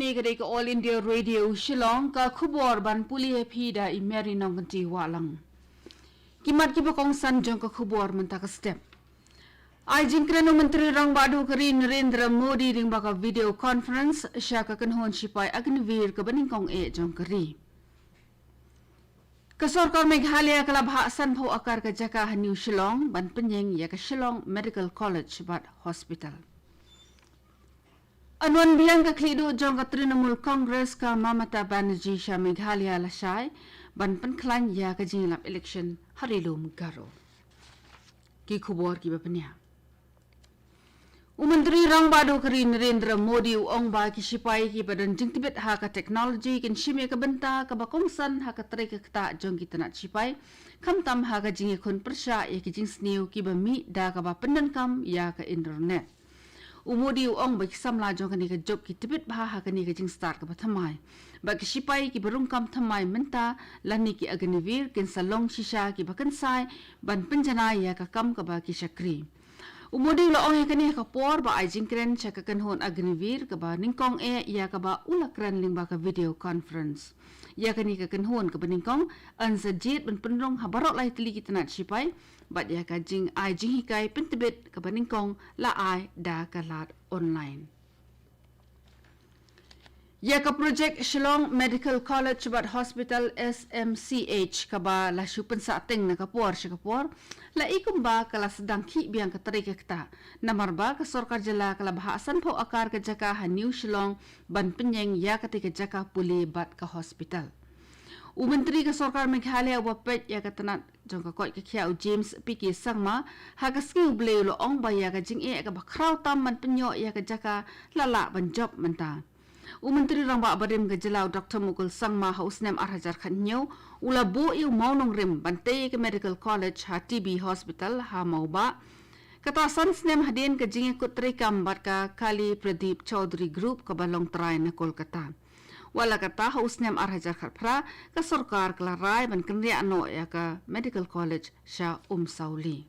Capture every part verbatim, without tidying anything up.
Ka dei ka All India Radio Shillong, ka khubor ban pule ïa phi da i Mary Nongkynti Wahlang. Ki mat kiba kongsan jong ka khubor mynta ka step. Ai jingkren u Myntri Rangbah Duh ka ri Narendra Modi lyngba ka video conference sha ka kynhun shipai Agniveer kaba nyngkong eh jong ka ri. Ka sorkar Meghalaya ka la bhah sanphew akar ka jaka ha New Shillong ban pynïeng ïa ka Shillong Medical College bad Hospital. Yn wan biang ka khlieh duh jong ka Trinamool Congress ka Mamata Banerjee sha Meghalaya lashai ban pynkhlaiñ ïa ka jingïalap election ha Ri Lum Garo. Ki khubor kiba pynïaid. U Myntri Rangbah Duh ka ri Narendra Modi u ong ba ki shipai kiba don jingtbit ha ka technology kin shim ïa ka bynta kaba kongsan ha ka trei ka ktah jong ki tnat shipai, khamtam ha ka jingïakhun pyrshah ïa ki jingsniew kiba mih da kaba pyndonkam ïa ka internet. U Modi u ong ba ki samla jong kane ka juk ki tbit bha ha kane ka jingstad kaba thymmai. Ba ki shipai kiba rung kam thymmai mynta lane ki Agniveer kin sa long shisha kiba kynsai ban pynjanai ïa ka kam kaba ki shakri. U Modi u la ong ïa kane ha ka por ba ai jingkren sha ka kynhun Agniveer kaba nyngkong eh ïa kaba u la kren lyngba ka video conference. Ïa kane ka kynhun kaba nyngkong yn sa jied ban pynrung ha baroh lai tylli ki tnat shipai bad ïa ka jingai jinghikai pyntbit kaba nyngkong la ai da ka lad online. Ïa ka projek Shillong Medical College bad Hospital, S M C H, kaba la shu pynsah teng na ka por sha ka por, la i kumba ka la sdang khih biang ka trei ka ktah. Namar ba ka sorkar jylla ka la bhah sanphew akar ka jaka ha New Shillong ban pynïeng ïa katei ka jaka pule bad ka hospital. U Myntri ka sorkar Meghalaya uba peit ïa ka tnat jong ka koit ka khiah u James P K Sangma, ha ka sngi U Blei u la ong ba ïa ka jingeh kaba khraw tam ban pynïoh ïa ka jaka la lah ban jop mynta. U Myntri Rangbah barim ka jylla u Doctor Mukul Sangma ha u snem ar hajar khathynñiew u la buh ïa u mawnongrim ban tei ïa ka Medical College ha T B Hospital ha Mawbah. Kata san snem hadien ka jingïakut treikam bad ka Kali Pradeep Chaudhary Group kaba long trai na Kolkata. Wat la kata ha u snem ar hajar khatphra ka sorkar ka la rai ban kynriah noh ïa ka Medical College sha Umsawli.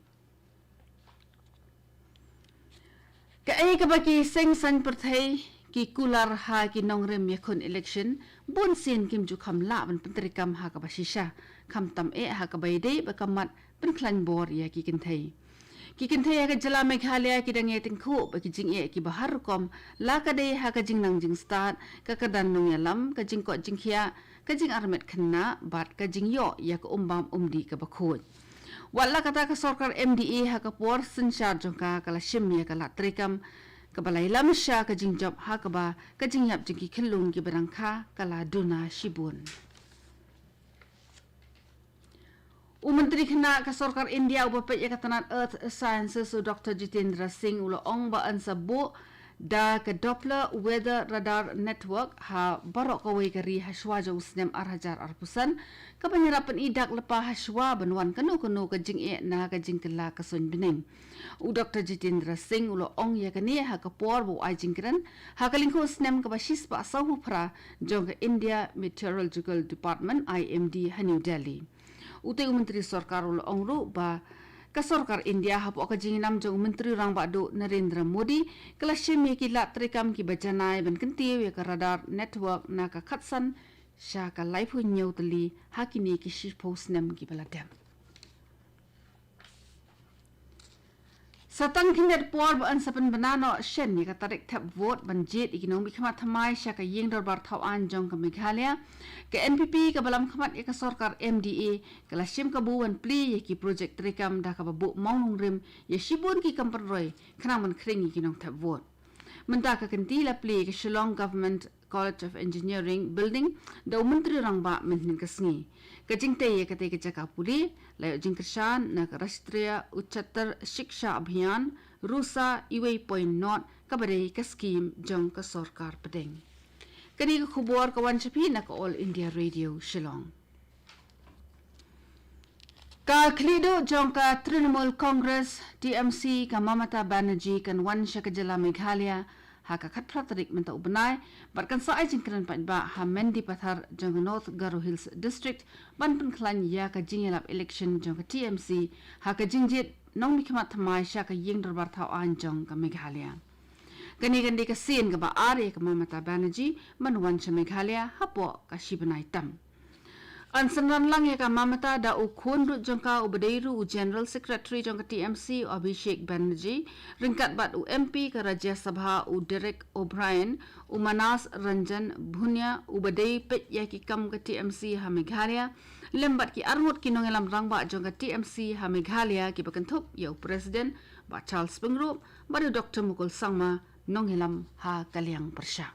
Kaei kaba ki seng saiñ pyrthei ki kular ha ki nongrim ïakhun election, bun sien kim ju kham lah ban pyntreikam ha kaba shisha, khamtam eh ha kaba ïadei bad ka mat pynkhlaiñ bor ïa ki kynthei. Ki kynthei ha ka jylla Meghalaya ki dang ïatyngkhuh bad ki jingeh kiba har rukom, la ka dei ha ka jingnang jingstad, ka kyrdan nongïalam, ka jingkoit jingkhiah, ka jingarmet khynnah bad ka jingïoh ïa ka umbam umdih kaba khuid. Wat la kata ka sorkar M D A ha ka por synshar jong ka ka la shim ïa ka lad treikam kaba la ïalam sha ka jingjop ha kaba ka jingïap jong ki khyllung kiba dang kha ka la duna shibun. U Myntri Khynnah ka sorkar India uba peit ïa ka tnat Earth Sciences u Doctor Jitendra Singh u la ong ba yn sa buh da ka Doppler Weather Radar Network ha baroh kawei ka ri ha shuwa jong u snem ar hajar arphew san, kaban ïarap pyni dak lypa ha shuwa ban wan kano kano ka jingeh na ka jingkylla ka suiñ bneng. U Doctor Jitendra Singh u la ong ïa kane ha ka por ba u ai jingkren ha ka lyngkhuh snem kaba shispah sawphew phra jong ka India Meteorological Department, I M D, ha New Delhi. Utei u Myntri Sorkar u la ong ruh ba ka sorkar India hapoh ka jingïanam jong u Myntri Rangbah Duh Narendra Modi ka la shim ïa ki lad treikam kiba janai ban kyntiew ïa ka radar network na ka khatsan sha ka laiphew hynñiew tylli ha kine ki shiphew snem kiba la dep. Sa tang khyndiat por ba yn sa pynbna noh shen ïa ka tarik thep vote ban jied ïa ki nongmihkhmat thymmai sha ka ïing dorbar thaw aiñ jong ka Meghalaya, ka N P P kaba lam khmat ïa ka sorkar M D A ka la shim kabu ban plie ïa ki projek treikam da kaba buh mawnongrim ïa shibun ki kam pynroi khnang ban khring ïa ki nongthep vote. Mynta ka kynti la plie ïa ka Shillong Government College of Engineering Building da u Myntri Rangbah mynhynnin ka sngi. Ka jingtei ïa katei ka jaka pule la ïoh jingkyrshan na ka Rashtriya Uchattar Shiksha Abhiyan, RUSA, iwei point not, kaba dei ka skhim jong ka sorkar pdeng. Kane ka khubor ka wan sha phi na ka All India Radio Shillong. Ka khlieh duh jong ka Trinamool Congress, T M C, ka Mamata Banerjee kan wan sha ka jylla Meghalaya ha ka khatphra tarik mynta u bnai, bad kan sa ai jingkren paidbah ha Mendipathar jong ka North Garo Hills District ban pynkhlaiñ ïa ka jingïalap election jong ka T M C ha ka jingjied nongmihkhmat thymmai sha ka ïing dorbar thaw aiñ jong ka Meghalaya. Kane kan dei ka sien kaba ar ïa ka Mamata Banerjee ban wan sha Meghalaya hapoh ka shi bnai tam. Yn synran lang ïa ka Mamata da u khun ruh jong ka uba dei ruh u General Secretary jong ka T M C, u Abhishek Banerjee, ryngkat bad u M P ka Rajya Sabha, u Derek O'Brien, u Manas Ranjan Bhunia, uba dei peit ïa ki kam ka T M C ha Meghalaya, lem bad ki arngut ki nongïalam rangbah jong ka T M C ha Meghalaya kiba kynthup ïa u President Bah Charles Pyngrope bad u Doctor Mukul Sangma, nongïalam ha ka liang pyrshah.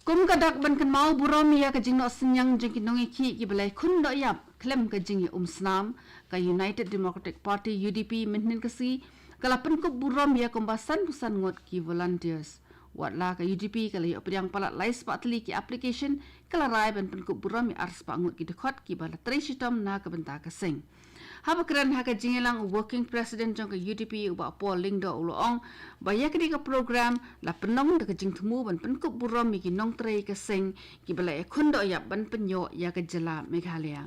Kum ka dak ban kynmaw burom ïa ka jingnoh synñiang jong ki nongïakhih kiba la ïakhun doh ïap khlem ka jingïaumsnam, ka United Democratic Party, U D P, mynhynnin ka sngi ka la pynkup burom ïa kumba sanphew san ngut ki volunteers. Watla ka U D P ka la ïoh pdiang palat lai spah tylli ki application, ka la rai ban pynkup burom ïa ar spah ngut ki dkhot kiba la trei shitom na ka bynta ka seng. Haba kren ha ka jingïalang u Working President jong ka U D P, u Bah Paul Lyngdoh, u la ong ba ïa kane ka program la pynlong da ka jingthmu ban pynkup burom ïa ki nongtrei ka seng kiba la ïakhun doh ïap ban pynïoh ïa ka jylla Meghalaya.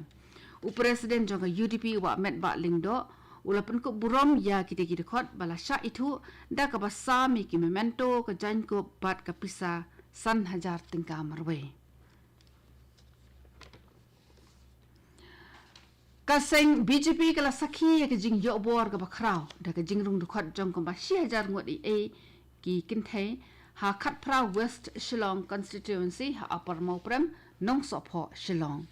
U President jong ka U D P, u Bah Metbah Lyngdoh, u la pynkup burom ïa kita ki dkhot ba la shah ithuh da kaba sam ïa ki memento, ka jaiñkup bad ka pisa san hajar tyngka marwei. Ka seng B J P ka la sakhi ïa ka jingïohbor kaba khraw da ka jingrung dkhot jong kumba shi hajar ngut eiei ki kynthei ha khatphra West Shillong Constituency, ha Upper Mawprem, Nongsohphoh, Shillong.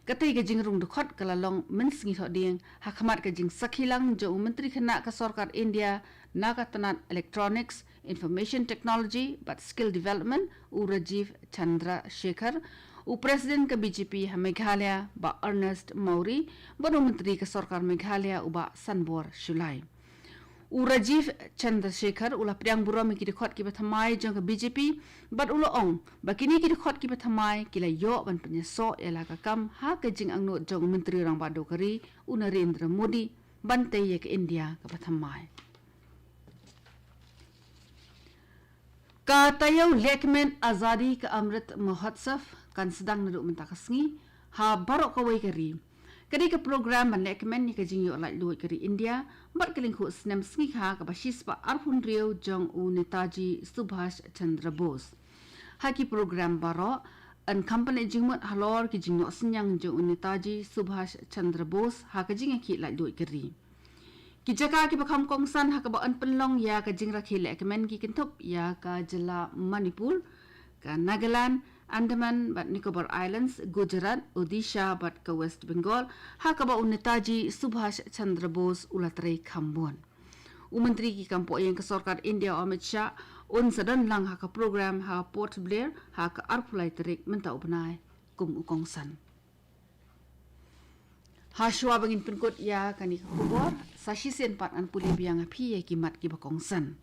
Katei ka jingrung dkhot ka la long mynsngi Thohdieng ha khmat ka jingsakhi lang jong u Myntri Khynnah ka Sorkar India na ka tnat Electronics, Information Technology bad Skill Development, u Rajiv Chandrasekhar, u President ka B J P ha Meghalaya, Bah Ernest Mawrie, bad u Myntri ka Sorkar Meghalaya, u Bah Sanbor Shullai. U Rajiv Chandrasekhar u la pdiang burom ïa ki dkhot kiba thymmai jong ka B J P, bad u la ong ba kine ki dkhot kiba thymmai ki la ïoh ban pynïasoh ïa la ka kam ha ka jingangnud jong u Myntri Rangbah Duh ka ri, u Narendra Modi, ban tei ïa ka India kaba thymmai. Ka taïew lehkmen Azadi Ka Amrit Mahotsav kan sdang naduh mynta ka sngi ha baroh kawei ka ri. Ka dei ka program ban lehkmen ïa ka jingïoh laitluid ka ri India bad ka lyngkhuh snem sngi kha kaba shispah arphew hynriew jong u Netaji Subhash Chandra Bose. Ha ki program baroh yn kham pynneh jingmut halor ki jingnoh synñiang jong u Netaji Subhash Chandra Bose ha ka jingïakhih laitluid ka ri. Ki jaka kiba kham kongsan ha kaba yn pynlong ïa ka jingrakhe lehkmen ki kynthup ïa ka jylla Manipur, ka Nagaland, Andaman bad Nicobar Islands, Gujarat, Odisha bad ka West Bengal, ha kaba u Netaji Subhash Chandra Bose u la trei kham bun. U Myntri ki kam poh ïing ka Sorkar India, Amit Shah, un sa don lang ha ka program ha Port Blair ha ka arphew lai tarik mynta u bnai kum u kongsan. Ha shuwa ba ngin pynkut ïa kane ka khubor, sa shisien pat ngan pule biang ïa phi ïa ki mat kiba kongsan.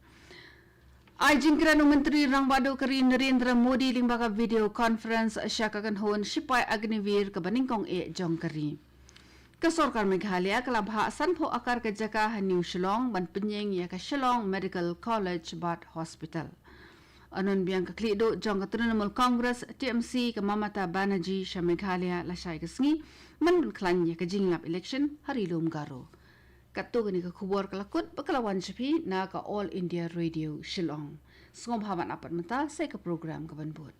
Ai jingkren u Myntri Rangbah Duh ka ri Narendra Modi lyngba ka video conference sha ka kynhun Sipai Agniveer kaba nyngkong eh jong ka ri. Ka Sorkar Meghalaya ka la bhah sanphew akar ka jaka ha New Shillong ban pynïeng ïa ka Shillong Medical College bad Hospital. Ynhynnin biang ka khlieh duh jong ka Trinamool Congress, T M C, ka Mamata Banerjee sha Meghalaya lashai ka sngi, mynban khlaiñ ïa ka jingïalap election ha Ri Lum Garo. Katto katne ka khubor ka la kut bad ka la wan sha phi na ka All India Radio Shillong. Sngewbha ban ap pat mynta sa ïa ka program kaban bud.